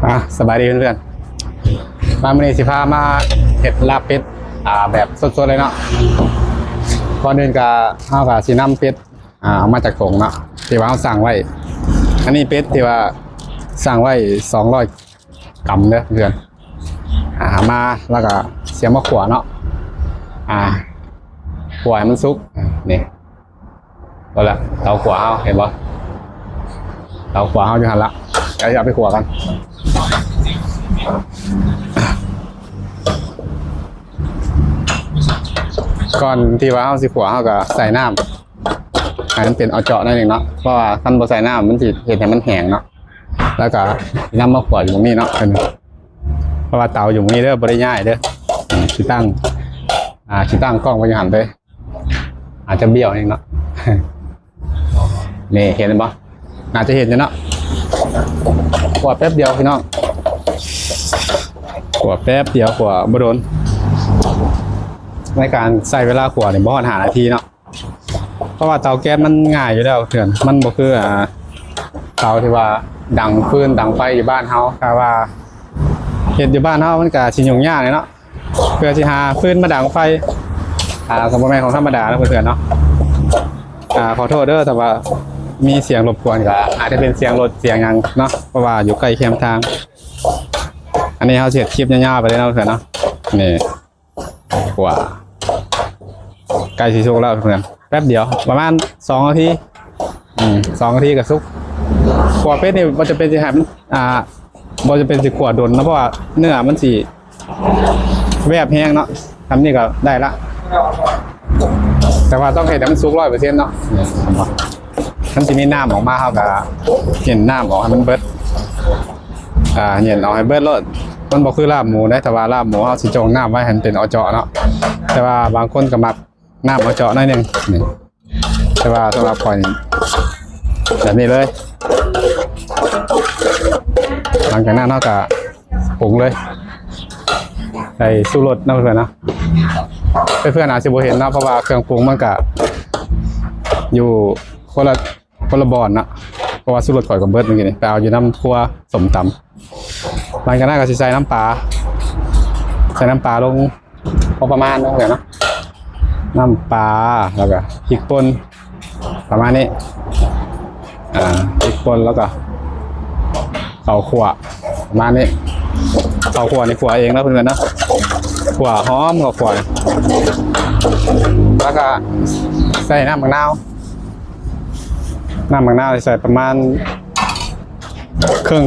ອ່ະ ສະບາຍດີເພື່ອນໆ ມາມື້ນີ້ຊິພາມາເຮັດລາບເປັດ ອ່າ ແບບສົດໆເລີຍເນາະ. ກ່ອນອື່ນກະ ເຮົາກະຊິນຳເປັດ ອ່າ ເອົາມາຈາກຖົງເນາະ ທີ່ວ່າເຮົາສັ່ງໄວ້. ອັນນີ້ເປັດທີ່ວ່າສັ່ງໄວ້ສອງຮ້ອຍກຣາມເດີເພື່ອນ. ອ່າ ມາແລ້ວກະຊິເອົາມາຂົ້ວເນາະ. ອ່າ ຂົ້ວໃຫ້ມັນສຸກ ນີ້ ເອົາລະ ເຕົາຂົ້ວເຮົາ ເຫັນບໍ່? ເຕົາຂົ້ວເຮົາຢູ່ຫັ້ນລະ ດຽວເອົາໄປຂົ້ວກັນ. ກ່ອນທີ່ວ່າເຮົາຊິຂົ້ວ ເຮົາກໍໃສ່ນ້ຳໃຫ້ມັນເປັນເອາະເຈາະໜ້ອຍໜຶ່ງເນາະ ເພາະວ່າຄັນບໍ່ໃສ່ນ້ຳມັນຊິເຮັດໃຫ້ມັນແຫ້ງເນາະ. ແລ້ວກໍນຳມາຂົ້ວຢູ່ໝ່ອງນີ້ເນາະ ເພາະວ່າເຕົາຢູ່ໝ່ອງນີ້ເດີ ບໍ່ໄດ້ຍ້າຍເດີ. ອືມ ຊິຕັ້ງ ອ່າ ຊິຕັ້ງກ້ອງໄວ້ຢູ່ຫັ້ນເດີ. ອາດຈະບ້ຽວເອງເນາະ ນີ້ເຫັນບໍ່? ໜ້າຈະເຫັນຢູ່ເນາະ. ຂົ້ວແປັບດຽວພີ່ນ້ອງ ຂົ້ວແປັບດຽວ ຂົ້ວບໍ່ດົນ. ໃນການໃຊ້ເວລາຂົ້ວນີ້ບໍ່ຮອດຫ້ານາທີເນາະ ເພາະວ່າເຕົາແກັສມັນງ່າຍຢູ່ແລ້ວເພື່ອນ ມັນບໍ່ຄື ອ່າ ເຕົາທີ່ວ່າດັງຟືນດັງໄຟຢູ່ບ້ານເຮົາ. ຖ້າວ່າເຮັດຢູ່ບ້ານເຮົາມັນກະຊິຫຍຸ້ງຍາກແຫຼະເນາະ ເພື່ອຊິຫາຟືນມາດັງໄຟ ອ່າ ກໍບໍ່ແມ່ນຂອງທຳມະດາເນາະເພື່ອນໆເນາະ. ອ່າ ຂໍໂທດເດີ ຖ້າວ່າມີສຽງລົບກວນ ກໍອາດຈະເປັນສຽງລົດສຽງຫຍັງເນາະ ເພາະວ່າຢູ່ໃກ້ແຄມທາງ. ອັນນີ້ເຮົາຊິເຮັດຄລິບຍາວໆໄປເລີຍເນາະເພື່ອນເນາະ. ນີ້ ຂົ້ວ ໃກ້ຊິສຸກແລ້ວເພື່ອນ ແປັບດຽວ ປະມານສອງນາທີ. ອືມ ສອງນາທີກໍສຸກ. ຂົ້ວເປັດນີ້ບໍ່ຈຳເປັນຊິໃຫ້ມັນ ອ່າ ບໍ່ຈຳເປັນຊິຂົ້ວດົນເນາະ ເພາະວ່າເນື້ອມັນຊິ ແວບແຮງເນາະ ສ່ຳນີ້ກໍໄດ້ລະ ແຕ່ວ່າຕ້ອງເຮັດໃຫ້ມັນສຸກຮ້ອຍເປີເຊັນເນາະ. ມັນຊິມີນ້ຳອອກມາ ເຮົາກໍເຫັນນ້ຳອອກໃຫ້ມັນເບິດ ອ່າ ເຫັນອອກໃຫ້ເບິດໂລດ. ມັນບໍ່ຄືລາບໝູເດ້ ຖ້າວ່າລາບໝູເຮົາຊິຈົ່ງນ້ຳໄວ້ໃຫ້ມັນເປັນເອາະເຈາະເນາະ ແຕ່ວ່າບາງຄົນກໍມັກນ້ຳເອາະເຈາະໜ້ອຍໜຶ່ງນີ້. ແຕ່ວ່າສຳລັບຂ້ອຍນີ້ແບບນີ້ເລີຍ. ຫຼັງຈາກນັ້ນເຮົາກະປຸງເລີຍ ໃສ່ຊູລົດເນາະເພື່ອນເນາະ. ເພື່ອນອາດຊິບໍ່ເຫັນເນາະ ເພາະວ່າເຄື່ອງປຸງມັນກະຢູ່ຄົນລະ ຄົນລະບ່ອນເນາະ ເພາະວ່າຊູລົດຂ້ອຍກໍເບິດມື້ກີ້ນີ້ ໄປເອົາຢູ່ນຳຄົວສົ້ມຕຳ. ຫຼັງຈາກນັ້ນກໍຊິໃສ່ນ້ຳປາ ໃສ່ນ້ຳປາລົງພໍປະມານເນາະ ເນາະ ນ້ຳປາ ແລ້ວກໍພິກປົ່ນປະມານນີ້ ອ່າ ພິກປົ່ນ ແລ້ວກໍເຂົ້າຂົ້ວປະມານນີ້. ເຂົ້າຂົ້ວນີ້ຂົ້ວເອງເນາະເພື່ອນໆເນາະ ຂົ້ວຫອມເຂົ້າຂົ້ວ ແລ້ວກໍໃສ່ນ້ຳບັກນາວ ນ້ຳບັກນາວໃສ່ປະມານເຄິ່ງ